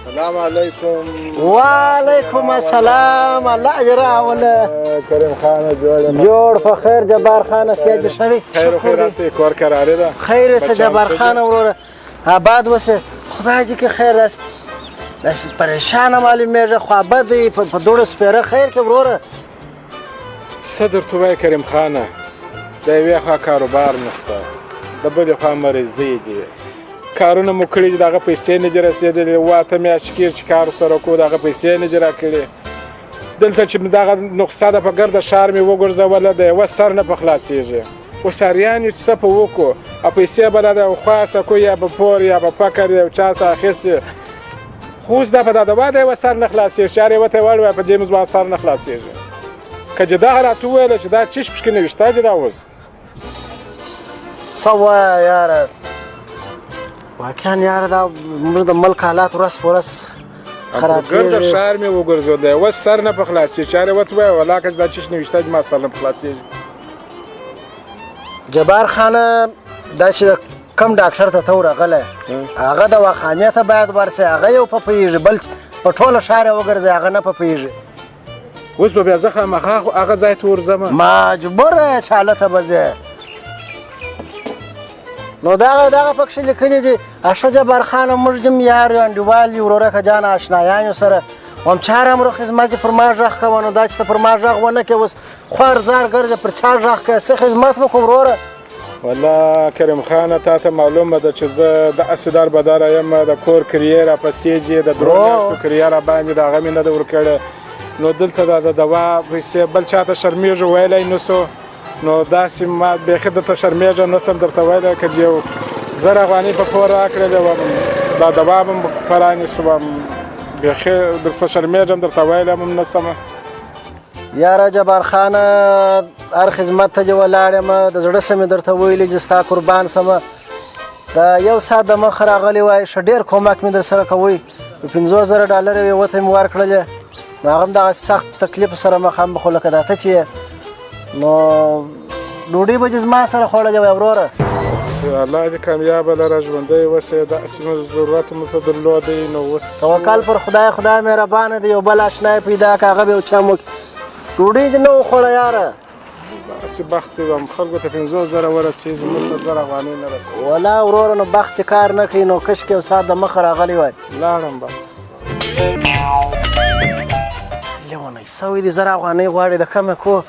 سلام علیکم. وعلیکم السلام، الله دې راوله. کریم خان، جوړ؟ جوړ په خیر جبار خان، سیا دې ښه دی؟ خیر خیرات، کور کرارې ده؟ خیر سه جبار خان وروره، آباد وسه، خدای دې کې خیر. داسې داسې پریشانه معلومېږه، خو بد په دوړو سپېره، خیر کې وروره؟ څه درته وایي کریم خانه، د یوې خوا کاروبار نشته، د بلې خوا مریضۍ دي، کارونه مو کړي دي، د هغه پیسې نه دي رسېدلې. 7 میاشتې کېږي چې کار سره کوو، د هغه پیسې نه دي راکړي. دلته چې دغه نسخه ده، په ګرده ښار مې وګرځوله، د یوه سر نه په خلاصېږي. هوښیاریان یو چې څه په وکړو او پیسې به له د خوا څه یا په پور یا په فقر یو چا څه اخیستې، خو اوس دا په دا دوا د یوه سر نه خلاصېږي. هر یوه ته یې وړوی، په دې مې زما سر نه خلاصېږي. که چې دغه راته وویله چې دا چیش پکې نوشته دي، دا اوس څه وایه یاره، واقعا یاره دا موږ د ملک حالات ورځ په ورځ ګرده ښار مې وګرځول، دی اوس سر نه په خلاصېږي. هر یوه ته ووایه ولاکه چې دا چیش نوشته دي، ما سر نه په خلاصېږي. جبار خانه، دا چې کوم ډاکټر ته ته ورغلی، هغه دواخانې ته باید ورسې، هغه یو په پوهېږي، بل په ټوله ښار یې وګرځې، هغه نه په پوهېږي. اوس به بیا زه خامخا هغه ځای ته ورځم؟ مجبور یې چې هلته به ځې. نو دغه پکښې لیکلي دي. ښه جبار خانه، موږ دې یار یو، انډیوال یو، ورورکه جانه، آشنایان یو سره هم، چا رامرو خدمت پر ما غږ کوه. نو دا چې ته پر ما غږ ونه کړې، اوس خوار زار ګرځې، پر چا غږ کوې؟ څه خدمت وکړو وروره؟ والله کریم خانه، تا ته معلومه ده چې زه د اسې در بدره یم، د کور کریې راپسېږي، د درو میاشتو کریه را باندې د هغه مې نه ده ورکړې. نو دلته دا د دوا پیسې بل چا ته شرمېږو، ویلی نه سو. نو داسې ما بیخي درته شرمېږم، نه سم درته ویلی. که یو 1000 افغانۍ په پور راکړې وم، دا دوا به م په رانیسوم. بیخي درڅه شرمېږم، درته ویلی هم نه سم. یاره جبار خانه، هر خدمت ته دې ولاړ یم، د زړه څه مې درته ویلي چې ستا قربان سمه. دا یو ساعت د مخه راغلی وای، ښه ډېر کومک مې در سره کوی. 50,000 ډالر یې یوه ته مې ورکړلې، نو هغه هم دغه سخت تکلیف سره مخامخ، خو لکه دا ته چې نو ډوډۍ به دې زما سره خوړلې وای وروره. الله دې کامیابه لره، ژوندی اوسې. داسې مو ضرورت مو ته درلودی، نو اوس توکل پر خدای، خدای مهربانه دی. یو بل اشنا یې پیدا که، هغه به یو چم وکړي. ډوډۍ دې نه وخوړه یاره. داسې بخت دی وم، خلکو ته 50,000 ورسېږي، موږ ته 1000 افغانۍ نه رسېږي. ولا وروره، نو بخت چې کار نه کوي، نو کشکې یو ساعت د مخه راغلی وای. لاړم بس. لیونی سوی دی، 1000 افغانۍ غواړي، د کمه کو.